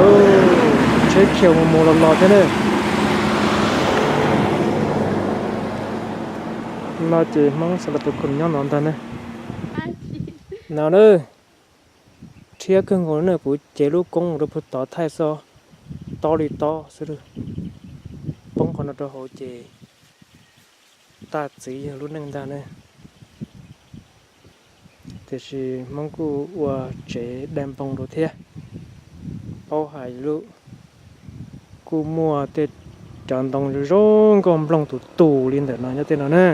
tsheb khiaus mus mus los los thiab na. No ces Hmoob Xas Las Pus Khum nyob no ntag ne. No na, rhiab kawg nkaus na, kuv cev lub koob mus rau puag tod thaij xwb, tob li tob xwb. Poob qhov no rau hauv ces tag txiv yog lub neej ntag ne. Tiam sis Hmoob kuj ua tsev dai npoo rau thiab. Paub hais lub, kuj muaj tej cov ntoo zoo zoo nkauj nplooj tus tus li ntawm no nyob tej no na.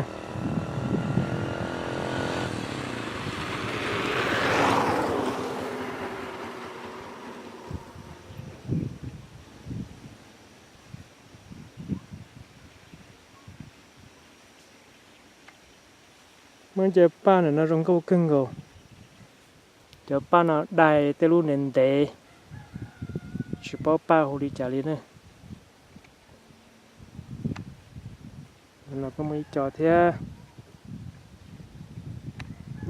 Muaj cov paj ntawm no zoo nkauj kawg nkaus. Cov paj no dai tej lub ntev ntev, tsis paub paj hu li cas li ne. No kuj muaj ib co thiab,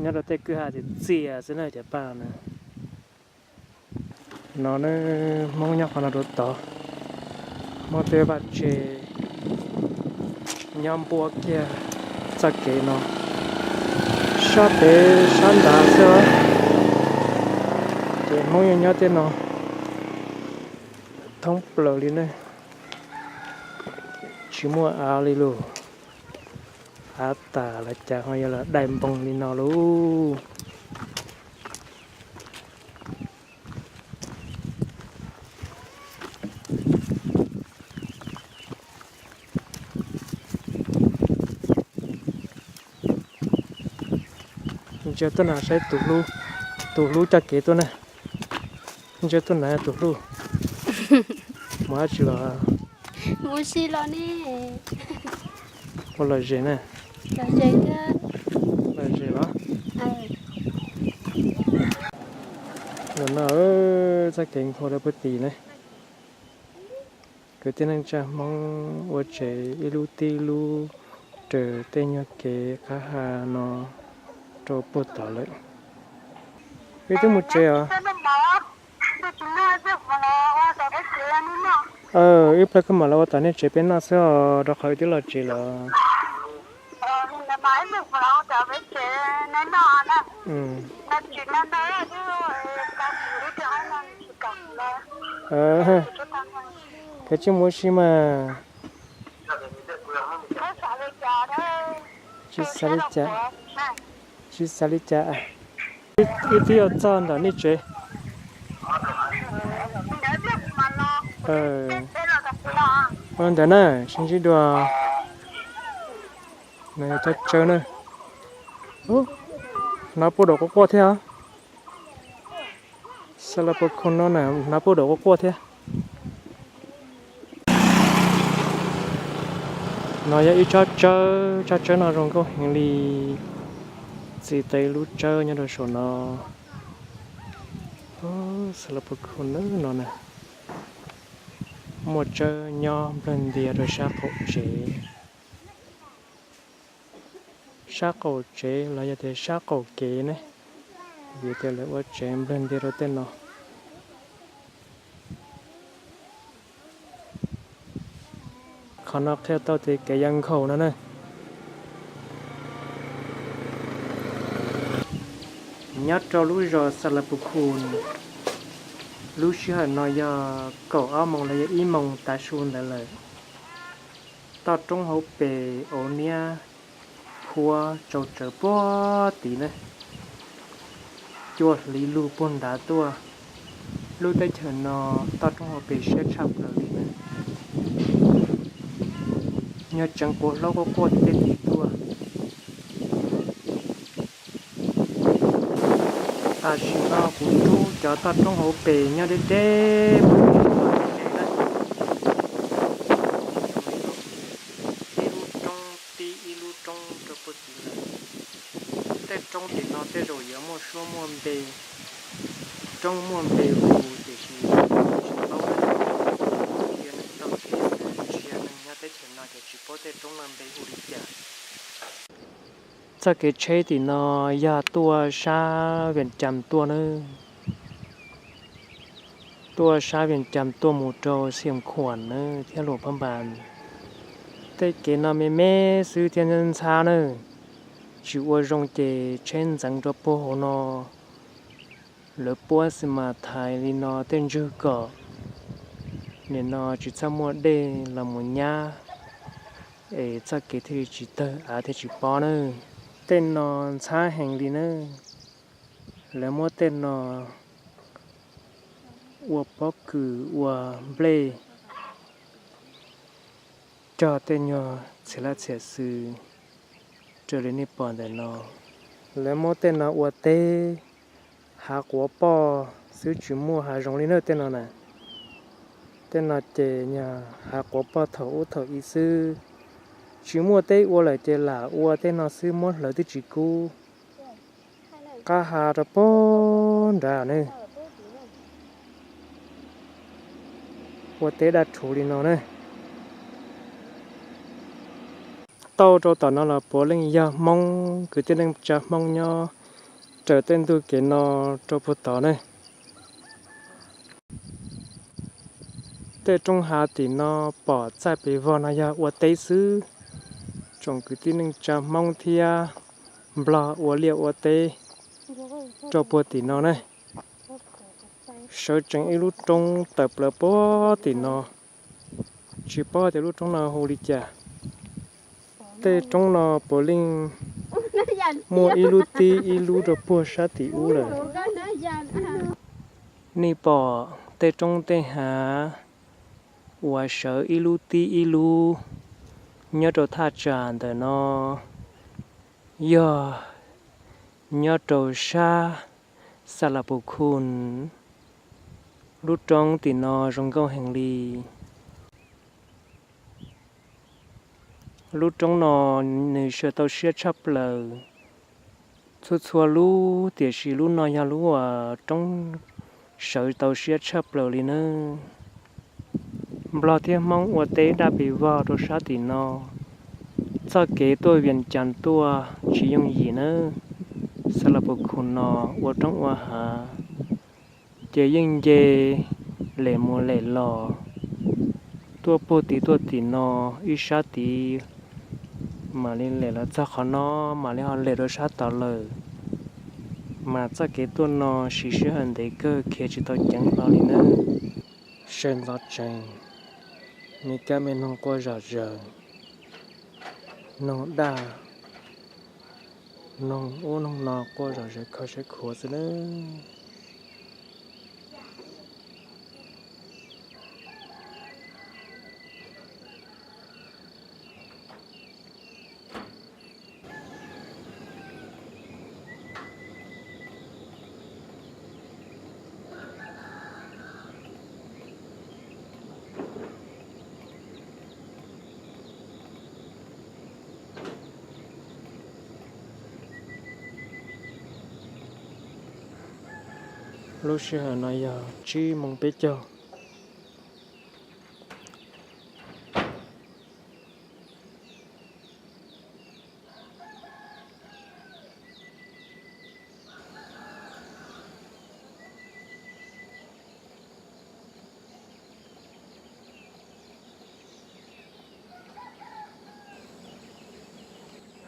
nyob rau tej kwj ha txias txias xwb na cov paj no. No ne, Hmoob nyob qhov no rau tod, muaj tej vaj tse nyob npuab kiag txoj kev no, sab pem sab nrad xwb. Ces Hmoob yeej nyob tej no thoob plaws li ne, tsis muaj av li lus. Av tas los cas ho yuav los dai npoo li no lauj. Ntsia tuaj na saib tus hlub, tus hlub coj kev tuaj na. Ntsia tuaj na tus hlub. Mus dab tsi los? Mus si los ne. Ua lom zem na. Lom zem los? Ntawm no txoj kev nkhaus rau puag tim ne. Kwv tij neej tsa Hmoob ua tsev ib lub tib lub raws tej nyuag kev qab ha no rau puag tod lawm. Wb twb mus tsev os. Wb plawg koj mam los ua tom nej tsev peb noj xwb os, rau qhov wb twb los tsev lawm. Kav tsij mus ua si mas. Tsis xav li cas, tsis xav li cas. Wb twb yuav txog ntawm nej tsev. Ua ntawd na, sib ntsib dua. No yog tsob tsawb na. Hnav puag dam quaj quaj thiab. Xas las pus khum no na, hnav puag dam quaj quaj thiab. No yog ib tsob tsawb, tsob tsawb no zoo nkauj heev li. Txi tau ib lub tsawb nyob rau saum no. Xas las pus khum no na, muaj tsawb nyob nplawg ntias rau sab qaum tsev. Sab qaum tsev los yog tias sab qaum kev ne, vim tias lawv ua tsev nplawg ntias rau tej no. Qhov no qhia tau tias kev yuav nkhaus no na. Nyob rau lub zos Xas Las Pus Khus, lub sij hawm no yog kaum ob moos los yog ib moos tav su ntawd lawm. Toj roob hauv pes auv niab phuab tsau tsawv puag tid na, cua hliv lug puag nrad tuaj. Lub teb chaws no toj roob hauv pes siab tshaj plaws li na, nyob tseev quav hlaub quaj quaj tim tej tid tuaj. Tam sim no kuv rub cov toj roob hauv pes nyob deb deb puag tim no, ib lub roob tib ib lub roob rau puag tim lawm. Tej roob tim no tej zaum yuav muaj suab muaj npe, roob muaj npe hu tiam sis tsis paub, ntsia neeg taug kev xwb, ntsia neeg nyob teb chaws no ces tsis paub tej roob no npe hu li cas. Txoj kev tsheb tim no yog tuaj sab Vias Cas tuaj na, tuaj sab Vias Cas tuaj mus rau Xias Khuam na thiab Luam Phab Npas. Tej kev no me me xwb thiab ntxhab na, tsis ua zoo ces tsheb ntxeev rau puag hauv no. Lawv puab xis mas thaiv li no tej ntswg kom nim no tsis txhob muaj dej los mus nyab, es txoj kev thiaj li tsis tawg av thiaj tsis pob na. Tej no ntxhab heev li na, lawv muab tej no ua pob kws ua nplej cog tej nyuag txhia laj txhia xwm raws li nej pom ntawm no. Lawv muab tej no ua teb hav quav poj xwb, tsis muaj hav zoov li na tej no na. Tej no ces nyuag hav quav poj thaum ub thaum i xwb, tsis muaj teb ua lawm ces lam ua tej no xwb, muab hlawv twb tsis kub. Qab ha rau puag nrad ne, ua teb daj rhuv li no ne. Tau rau tom no los puav leej yog Hmoob, kwv tij neej tsa Hmoob nyob raws tej ntug kev no rau puag tod ne. Tej roob hav tim no pom txaij pes vog no yog ua teb xwb, tsoom kwv tij neej tsa Hmoob thiab Nplog ua liaj ua teb rau puag tim no ne. Sawv tsees ib lub roob tawm plaws puag tim no, tsis paub tias lub roob no hu li cas. Tej roob no puav leej muaj ib lub tib ib lub rau puag sab tim ub lawm. Nej pom tej roob tej hav uas sawv ib lub tib ib lub nyob rau thaj tsam ntawm no yog nyob rau sab Xas Las Pus Khus. Lub roob tim no zoo nkauj heev li. Lub roob no nws sawv tau siab tshaj plaws txhua txhua lub, tiam sis lub no yog lub uas roob sawv tau siab tshaj plaws li nawb. Nplog thiab Hmoob ua teb daj pes vog rau sab tim no. Txoj kev tuaj Vias Cas tuaj tsis yooj yim nawb. Xas Las Pus Khus no ua roob ua hav ces yeej nce lem mus lem los, tuaj puag tid tuaj tim no, ib sab tid mam li lem los txog qhov no, mam li ho lem rau sab tod lawm. Mas txoj kev tuaj no siv sij hawm ntev kawg khiav tsis tau ceev hlo li nawb. Sawv ntxov tsees, me kab me noog quaj zom zaws, noog daj, noog ub noog no quaj zom zaws kho siab khuav xwb nawb. Lub sij hawm no yog tsib moos peb caug.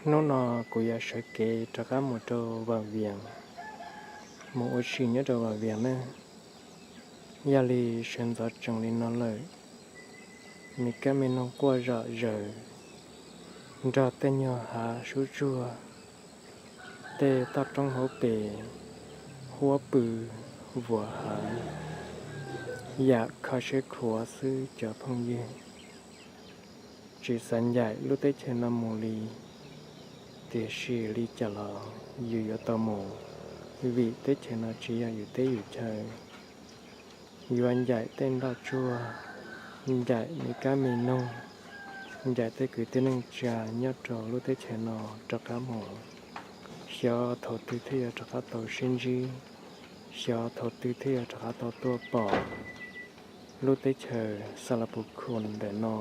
Hnub no kuv yuav sawv kev rov qab mus rau Vam Vias, mus ua si nyob rau Vaj Vias na. Yog li sawv ntxov tsees li no lawm, me kab me noog quaj zom zaws nrog tej nyuag hav sub tsuag, tej toj roob hauv pes huab pw vuas hav, yam kho siab khuav xwb cov phooj ywg. Tsis xav ncaim lub teb chaws no mus li, tiam sis li cas los yus yuav tau mus, vim teb chaws no tsis yog yus teb yus chaw. Yuav ncaim tej nroj tsuag, ncaim me kab me noog, ncaim tej kwv tij neej tsa nyob rau lub teb chaws no rov qab mus, xyov thaum twg thiaj yuav rov qab tau sib ntsib, xyov thaum twg thiaj yuav rov qab tau tuaj pom lub teb chaws Xas Las Pus Khus ntawm no.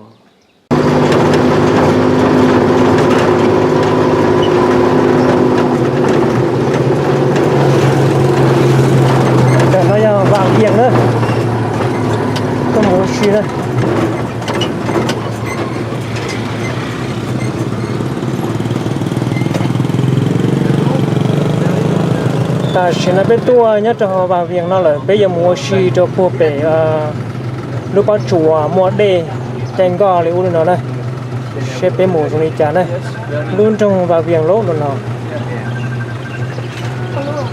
Ntawm no yog Vaj Vias na, tuaj mus ua si na. Tam sim no peb tuaj nyob rau hauv Vaj Vias no lawm, peb yuav mus ua si rau puag pem lub pob tsuas muaj dej caij nkoj li ub li no na, seb peb mus zoo li cas na. Lub nroog Vaj Vias lub no.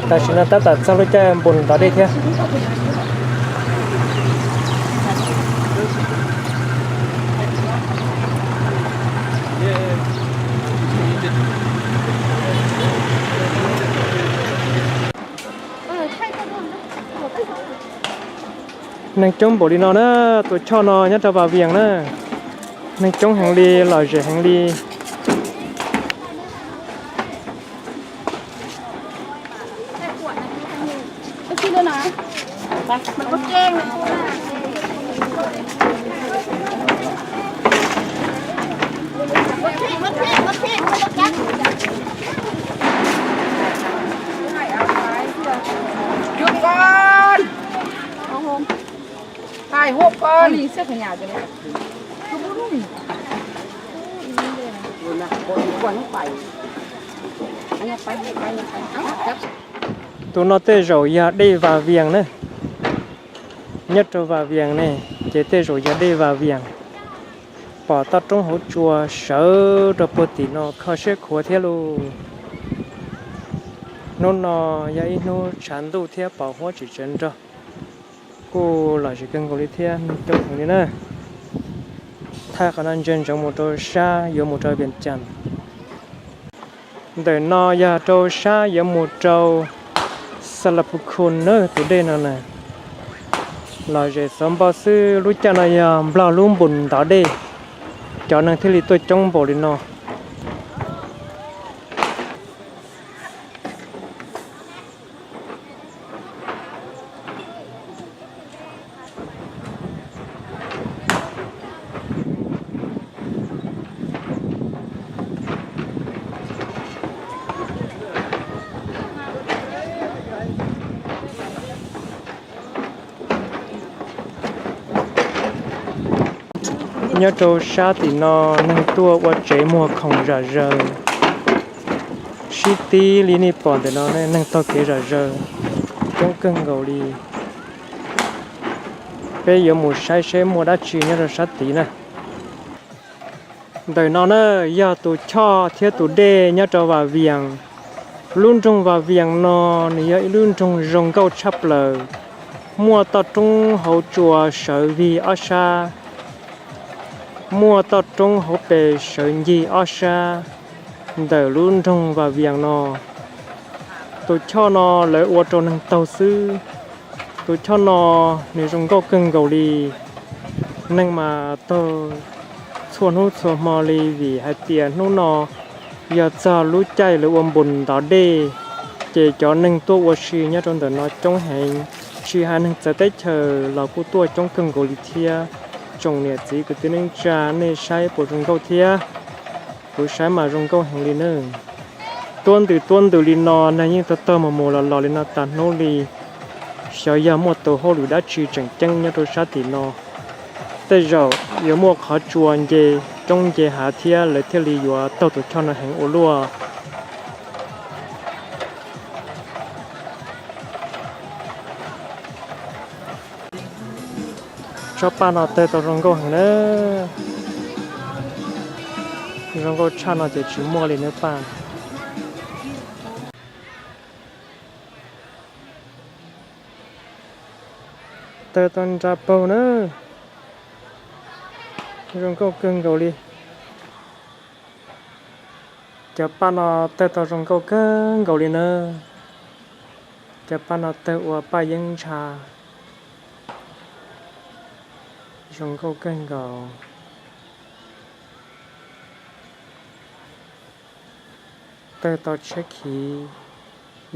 Tam sim no tab tom txog lub caij npus ntov dej thiab. Neeg coob npaum li no na, tus choj no nyob rau Vaj Vias na, neeg coob heev li, lom zem heev li. Tus no tej zaum yog dej Vaj Vias na. Nyob rau Vaj Vias ne, ces tej zaum yog dej Vaj Vias. Pom toj roob hauv tsua sawv rau puag tim no kho siab khuav thiab lauj. Hnub no yog ib hnub tshav ntuj thiab pom huab tsis tsav nrog, kuj lom zem kawg nkaus li thiab, neeg coob heev li na. Thaij qhov no ntsia ntsoov mus rau sab yuav mus rau Vias Cas. Ntawm no yog rau sab yuav mus rau Xas Las Pus Khus na, tus dej no na. Lom zem xov npoj xwb, lub caij no yog nplog lub npus ntov dej, cov neeg thiaj li tuaj coob npaum li no. Nyob rau sab tim no neeg tuaj ua tsev muag khoom zom zaws, sib tib li nej pom ntawm no, neeg taug kev zom zaws, coob kawg nkaus li. Peb yuav mus saib seb muaj dab tsi nyob rau sab tid na. Ntawm no na, yog tus choj thiab tus dej nyob rau Vaj Vias. Lub nroog Vaj Vias no nws yog ib lub nroog zoo nkauj tshaj plaws, muaj toj roob hauv tsua sawv vig ob sab, muaj toj roob hauv pes sawv ncig ob sab ntawm lub nroog Vaj Vias no. Tus choj no lawv ua rau neeg taug xwb. Tus choj no nws zoo nkauj kawg nkaus li, neeg mas taug txhua hnub txhua hmo li vim hais tias hnub no yog txog lub caij lawv ua npus ntov dej, ces cov neeg tuaj ua si nyob rau ntawm no coob heev, tsis hais neeg txawv teb chaws los kuj tuaj coob kawg nkaus li thiab. Tsoom niam txiv kwv tij neej tsa, nej saib puas zoo nkauj thiab? Kuv saib mas zoo nkauj heev li na. Tuab ntws tuab ntws li no neeg yeej taug taug mus mus los los li no tas hnub li. Xyov yog muaj tus hauj lwm dab tsi tseem ceeb nyob rau sab tim no. Tej zaum yuav muaj qhov tsua nce roob nce hav thiab lawv thiaj li yuav taug tus choj no heev ua luaj. Tsob paj no tawg tau zoo nkauj heev na. Zoo nkauj tshaj no ces tsis muaj li nawb paj. Tawg tau nra paug na. Zoo nkauj kawg nkaus li. Cov paj no tawg tau zoo nkauj kawg nkaus li na. Cov paj no tawg ua paj yeeb ntsha. Zoo nkauj kawg nkaus. Tawg tau tshiab khiv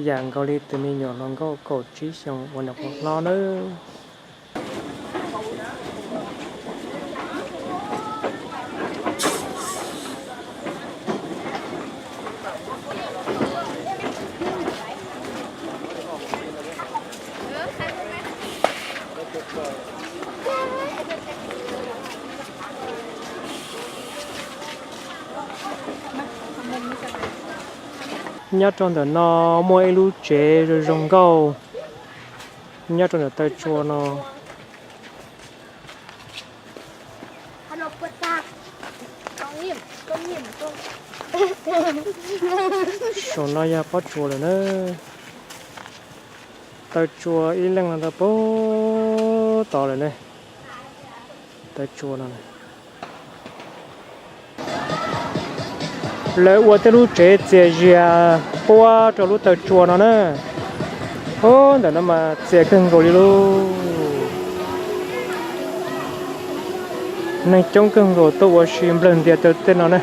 yam nkaus li tus me nyuam hluas nkauj kaum tsib xyoos uas nyuam qhuav hlob nawb. Nyob rau ntawm no muaj ib lub tsev zoo zoo nkauj nyob rau ntawm taw tsua no. Saum no yog pob tsuas lawm na. Taw tsua ib leej no rau puag tod lawm ne. Taw tsua no. Lawv ua tej lub tsev txias zias puab rau lub taw tsua no na. Ub, ntawm no mas txias kawg nkaus li lauj. Neeg coob kawg nkaus tuaj ua si nplawg ntias rau tej no na.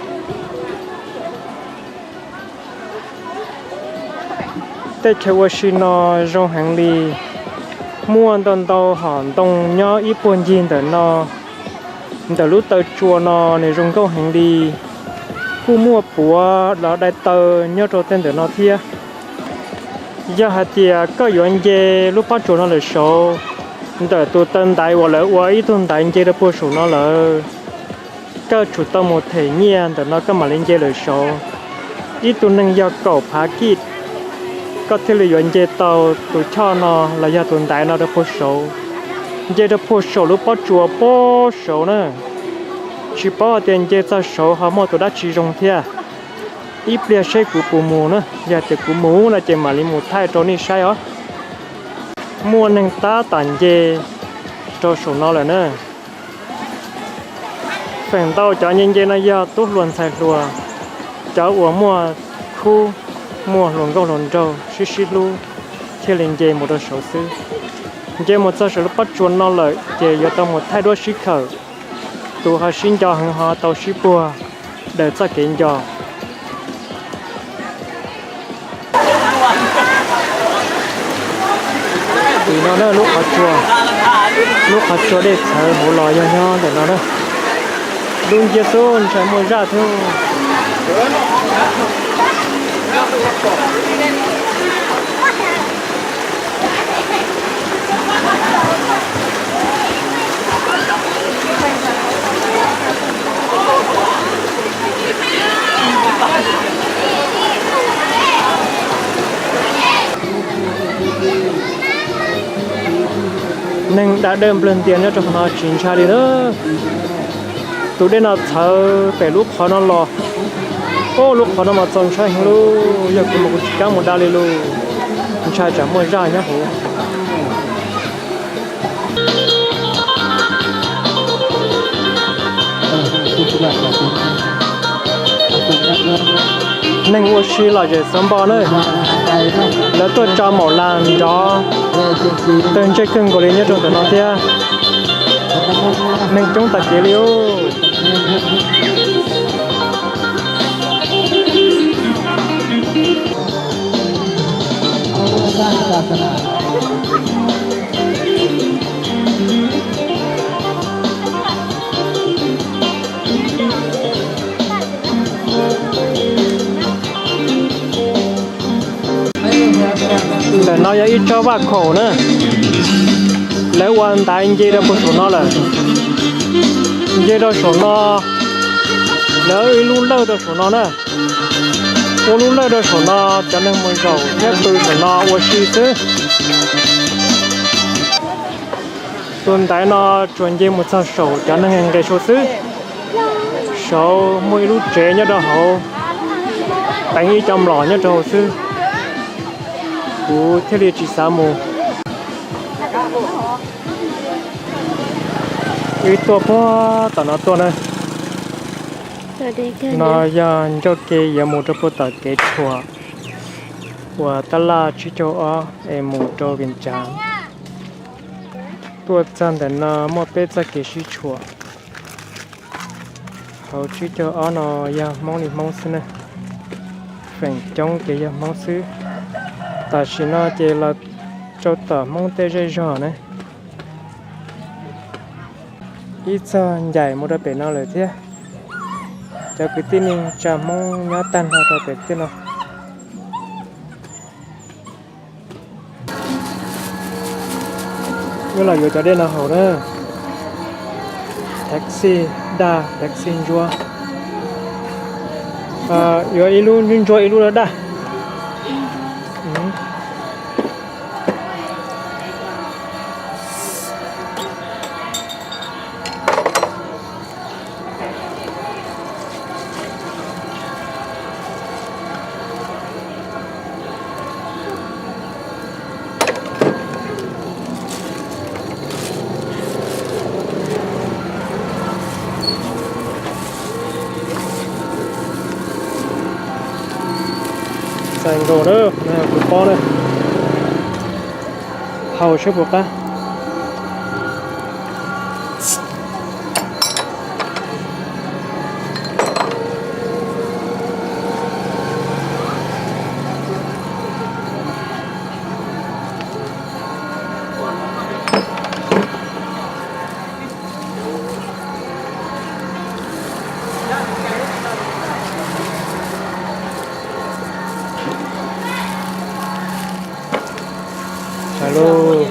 Tej chaw ua si no zoo heev li. Muaj ntau ntau hom ntoo nyob ib puag ncig ntawm no. Ntawm lub taw tsua no nws zoo nkauj heev li. Kuj muaj puav los dai taw nyob rau tej ntawm no thiab. Yog hais tias koj yuav nce lub pob tsuas no lawm saud, ntawm tus taw ntaiv uas lawv ua ib tug ntaiv nce rau puag saum no lawm, koj tsum tau mus them nyiaj ntawm no koj mam li nce lawm saud. Ib tug neeg yog kaum phav kij, koj thiaj li yuav nce tau tus choj no los yog tus ntaiv no rau puag saud. Nce rau puag saum lub pob tsuas puag saud na. Tsis paub hais tias nce txog saud ho muaj tus dab tsi zoo thiab. Ib pliag seb kuv puas mus na, yog tias kuv mus no ces mam li mus thaij rau nej saib os. Muaj neeg tab tom nce rau saum no lawm na. Feem ntau cov nce nce no yog tub hluas ntxhais hluas, cov uas muaj khub, muaj hluas nkauj hluas nraug sib sib hlub thiaj li nce mus rau saud xwb. Nce mus txog saum lub pob tsuas no lawm ces yuav tau mus thaij duab sib khawm. Tus ho sib nco heev ho tau sib puag daws txoj kev nco. Tim no na lub qhov tsua, lub qhov tsua dej txhawv hauv los yog nyob ntawm no na. Dub nciab xwb ntshai muaj zaj thiab. Neeg da dawj nplawg ntias nyob rau qhov no tsis ntshai li na. Tus dej no txhawv pem lub qhov no los. Ub, lub qhov no mas txaus ntshai heev lauj, yog kuv mas kuv tsis kam mus da li lauj. Ntshai tsam muaj zaj nyob hauv. Neeg ua si lom zem xov npo na, lawv tuaj tso maum las nrov tawg ntsej kawg nkaus li nyob rau ntawm no thiab. Neeg coob tas kev li. Ntawm no yog ib tsob vaj khaum na, lawv ua ntaiv nce rau puag saum no lawm. Nce rau saum no, lawv ib lub lawj rau saum no na. Ua lub lawj rau saum no, cov neeg mus zaum thiab pw saum no ua si xwb. Tus ntaiv no tsuas nce mus txog saum cov neeg nqes saud xwb. Saud muaj ib lub tsev nyob rau hauv, teev ib co mlom nyob rau hauv xwb. Kuv thiaj li tsis xav mus. Wb tuaj puag tom no tuaj na. No yog ncauj ke yuav mus rau puag tom kev tshuam uas tab laj tsib caug ob es mus rau Vias Cas. Tuaj txog ntawm no muaj peb txoj kev sib tshuam. Hauv tsib caug ob no yog Hmoob li Hmoob xwb na, feem coob ces yog Hmoob xwb. Tam sim no ces los rau tom Hmoob tej zej zog na. Ib txog ncaim mus rau pem no lawm thiab. Cov kwv tij neej tsa Hmoob nyob tag nrho rau pem tej no. Wb los yuav cov dej no haus na. Taxi daj, taxi ntsuab. Yuav ib lub ntsuab ntsuab, ib lub daj daj. Txais nkaus na, kuv pob na. Haus saib puas qab. Sawv lauj.